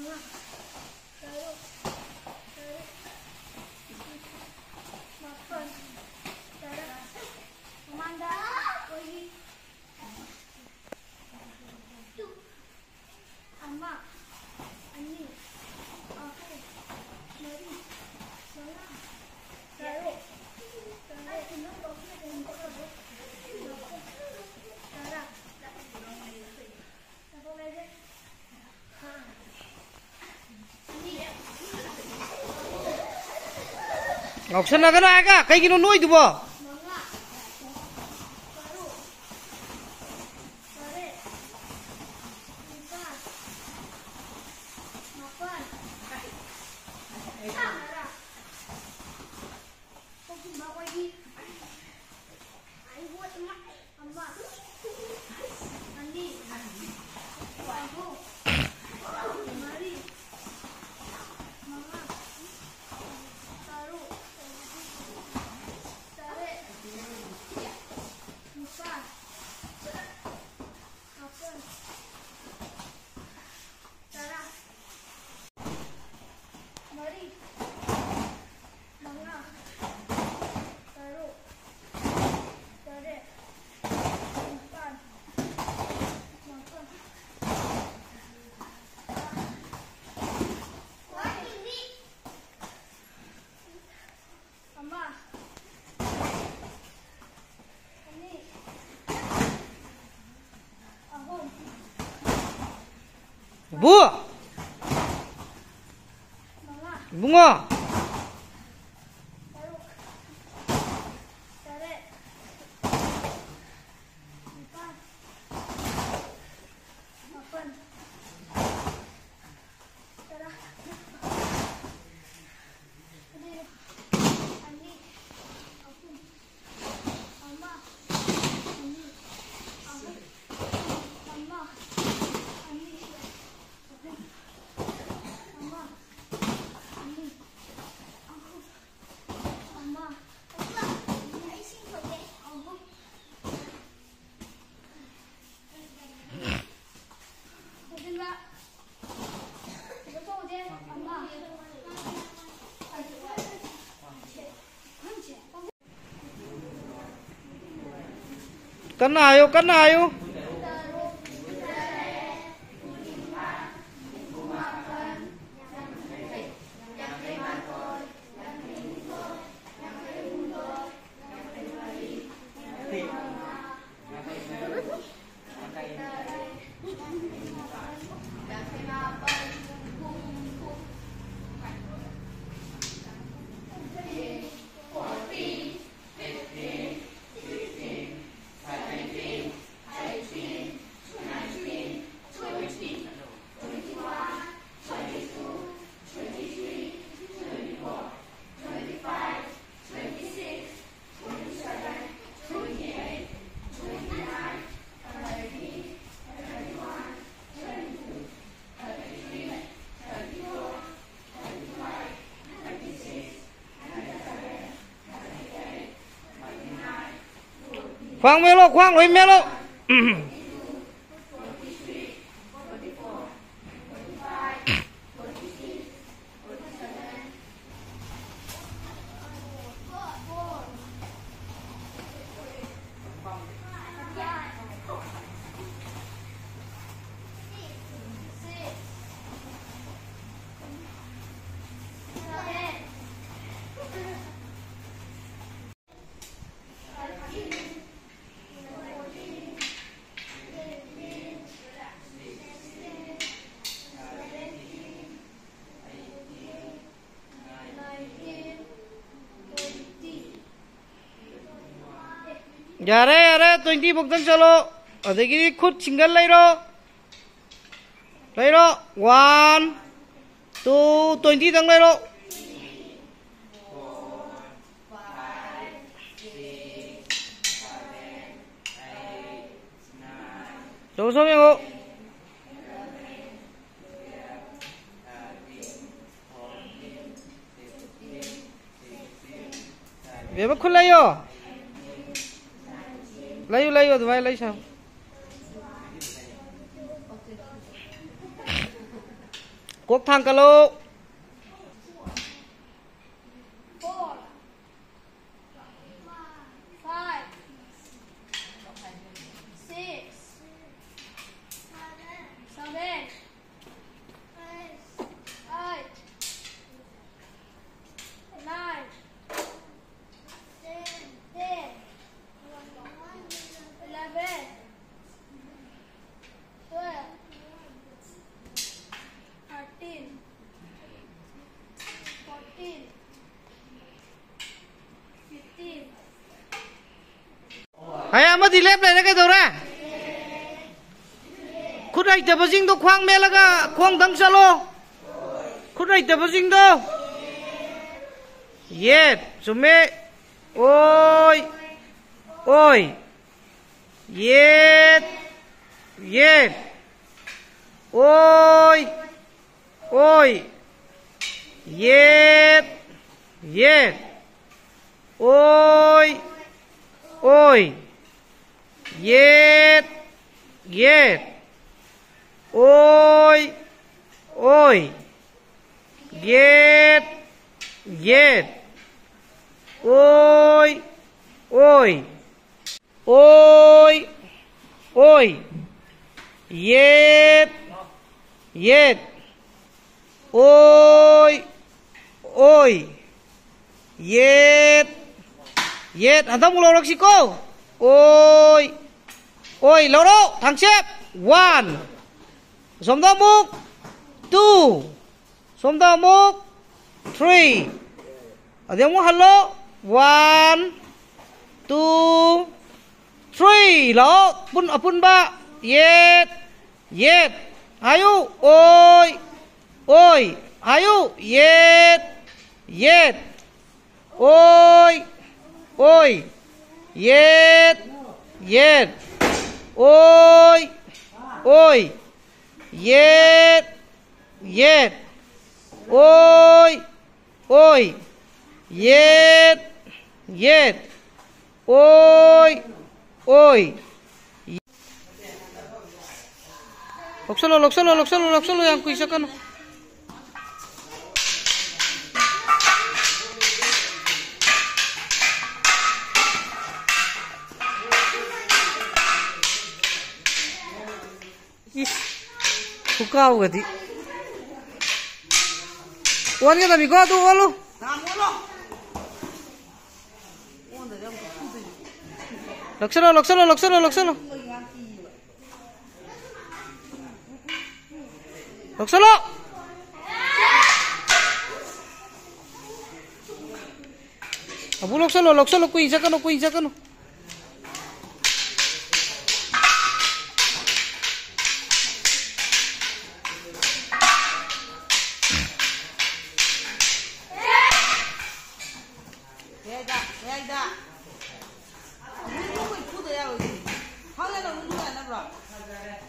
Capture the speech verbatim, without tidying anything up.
ꯇꯔꯨꯛ, ꯇꯔꯦꯠ, ꯃꯥꯄꯟ, ꯇꯔꯥ꯫ ꯃꯃꯥꯡꯗ ꯑꯩꯈꯣꯏꯒꯤ ꯑꯃ, ꯑꯅꯤ, ꯑꯍꯨꯝ, ꯃꯔꯤ, ꯃꯉꯥ, ꯇꯔꯨꯛ, ꯇꯔꯦꯠ, ꯅꯤꯄꯥꯜ, ꯃꯥꯄꯟ, ꯇꯔꯥ꯫ ꯉꯥꯎꯁꯟꯅꯒꯅꯨ ꯍꯥꯏꯒ ꯀꯩꯒꯤꯅꯣ ꯅꯣꯏꯗꯨꯕꯣ? ꯑꯃ, ꯑꯅꯤ, ꯑꯍꯨꯝ, ꯃꯔꯤ, ꯃꯉꯥ, ꯇꯔꯨꯛ, ꯇꯔꯦꯠ, ꯅꯤꯄꯥꯜ, ꯃꯥꯄꯜ, ꯇꯔꯥ꯫ ꯃꯔꯤ, ꯃꯉꯥ, ꯇꯔꯨꯛ, ꯇꯔꯦꯠ, ꯅꯤꯄꯥꯜ, ꯃꯥꯄꯜ, ꯑꯃ, ꯑꯅꯤ, ꯑꯍꯨꯝ, ꯏꯕꯨ! ꯃꯉꯥ, ꯏꯕꯨꯡꯉꯣ! ꯇꯔꯨꯛ, ꯇꯔꯦꯠ, ꯅꯤꯄꯥꯜ, ꯃꯥꯄꯜ, ꯇꯔꯥ꯫ ꯑꯅꯤ, ꯑꯍꯨꯝ, ꯑꯃ, ꯑꯅꯤ, ꯑꯍꯨꯝ, ꯑꯃ, ꯑꯅꯤ, ꯑꯍꯨꯝ, ꯑꯃ, ꯑꯅꯤ, ꯀꯟꯅ ꯍꯥꯏꯌꯨ, ꯀꯟꯅ ꯍꯥꯏꯌꯨ꯫ ꯈ꯭ꯋꯥꯡ ꯃꯦꯠꯂꯣ, ꯈ꯭ꯋꯥꯡ ꯂꯣꯏ ꯃꯦꯠꯂꯣ꯫ ꯌꯥꯔꯦ, ꯌꯥꯔꯦ, twenty ꯐꯧꯗꯪ ꯆꯠꯂꯣ꯫ ꯑꯗꯒꯤꯗꯤ ꯈꯨꯠ single ꯂꯩꯔꯣ, ꯂꯩꯔꯣ꯫ One, two, twenty ꯗꯪ ꯂꯩꯔꯣ꯫ ꯁꯣꯝ, ꯁꯣꯝ ꯌꯦꯡꯉꯣ꯫ ꯕꯦꯕ, ꯈꯨꯠ ꯂꯩꯌꯣ꯫ ꯂꯩꯌꯨ, ꯂꯩꯌꯨ, ꯑꯗꯨꯃꯥꯏꯅ ꯂꯩꯁꯥ꯫ ꯀꯣꯛ ꯊꯥꯡꯒꯠꯂꯣ꯫ ꯍꯥꯏ, ꯑꯃꯗꯤ ꯂꯦꯞ ꯂꯩꯔꯦ, ꯀꯩꯗꯧꯔꯦ? ꯈꯨꯠ ꯍꯩꯇꯕꯁꯤꯡꯗꯣ ꯈ꯭ꯋꯥꯡ ꯃꯦꯜꯂꯒ ꯈꯣꯡꯗꯪ ꯆꯠꯂꯣ꯫ ꯈꯨꯠ ꯍꯩꯇꯕꯁꯤꯡꯗꯣ꯫ ꯌꯦꯠ, ꯆꯨꯝꯃꯦ꯫ ꯑꯣꯏ, ꯑꯣꯏ꯫ ꯌꯦꯠ, ꯌꯦꯠ꯫ ꯑꯣꯏ, ꯑꯣꯏ꯫ ꯌꯦꯠ, ꯌꯦꯠ꯫ ꯑꯣꯏ, ꯑꯣꯏ꯫ ꯌꯦꯠ, ꯌꯦꯠ꯫ ꯑꯣꯏ, ꯑꯣꯏ꯫ ꯌꯦꯠ, ꯌꯦꯠ꯫ ꯑꯣꯏ, ꯑꯣꯏ꯫ ꯑꯣꯏ, ꯑꯣꯏ꯫ ꯌꯦꯠ, ꯌꯦꯠ꯫ ꯑꯣꯏ, ꯑꯣꯏ꯫ ꯌꯦꯠ, ꯌꯦꯠ꯫ ꯍꯟꯗꯛ ꯑꯃꯨꯛ ꯂꯧꯔꯛꯁꯤꯀꯣ꯫ ꯑꯣꯏ, ꯑꯣꯏ꯫ ꯂꯧꯔꯣ, ꯊꯥꯡꯆꯦꯞ꯫ One꯫ ꯑꯁꯣꯝꯗ ꯑꯃꯨꯛ two꯫ ꯁꯣꯝꯗ ꯑꯃꯨꯛ three꯫ ꯑꯗꯩ ꯑꯃꯨꯛ ꯍꯜꯂꯣ꯫ One, two, three꯫ ꯂꯥꯛꯑꯣ꯫ ꯄꯨꯟ-, ꯑꯄꯨꯟꯕ꯫ ꯌꯦꯠ, ꯌꯦꯠ꯫ ꯍꯥꯏꯌꯨ꯫ ꯑꯣꯏ, ꯑꯣꯏ꯫ ꯍꯥꯏꯌꯨ꯫ ꯌꯦꯠ, ꯌꯦꯠ꯫ ꯑꯣꯏ, ꯑꯣꯏ꯫ ꯌꯦꯠ, ꯌꯦꯠ꯫ ꯑꯣꯏ, ꯑꯣꯏ꯫ ꯌꯦꯠ, ꯌꯦꯠ꯫ ꯑꯣꯏ, ꯑꯣꯏ꯫ ꯌꯦꯠ, ꯌꯦꯠ꯫ ꯑꯣꯏ, ꯑꯣꯏ꯫ ꯂꯧꯁꯜꯂꯣ, ꯂꯧꯁꯜꯂꯣ, ꯂꯧꯁꯜꯂꯣ, ꯂꯧꯁꯜꯂꯣ, ꯌꯥꯝ ꯀꯨꯏ ꯆꯠꯀꯅꯨ꯫ ꯏꯁ, ꯈꯨꯀꯥꯎꯒꯗꯤ꯫ ꯑꯣꯟꯒꯗꯕꯅꯤꯀꯣ, ꯑꯗꯨ ꯑꯣꯜꯂꯨ꯫ ꯂꯧꯁꯜꯂꯣ, ꯂꯧꯁꯜꯂꯣ, ꯂꯧꯁꯜꯂꯣ, ꯂꯧꯁꯜꯂꯣ, ꯂꯧꯁꯜꯂꯣ꯫ ꯂꯧꯁꯜꯂꯣ꯫ ꯑꯕꯨ ꯂꯧꯁꯜꯂꯣ, ꯂꯧꯁꯜꯂꯣ, ꯀꯨꯏ ꯆꯠꯀꯅꯨ, ꯀꯨꯏ ꯆꯠꯀꯅꯨ꯫ ꯅꯪ ꯅꯨꯡꯉꯥꯏꯅꯕ꯭ꯔꯣ? ꯐꯖꯔꯦ꯫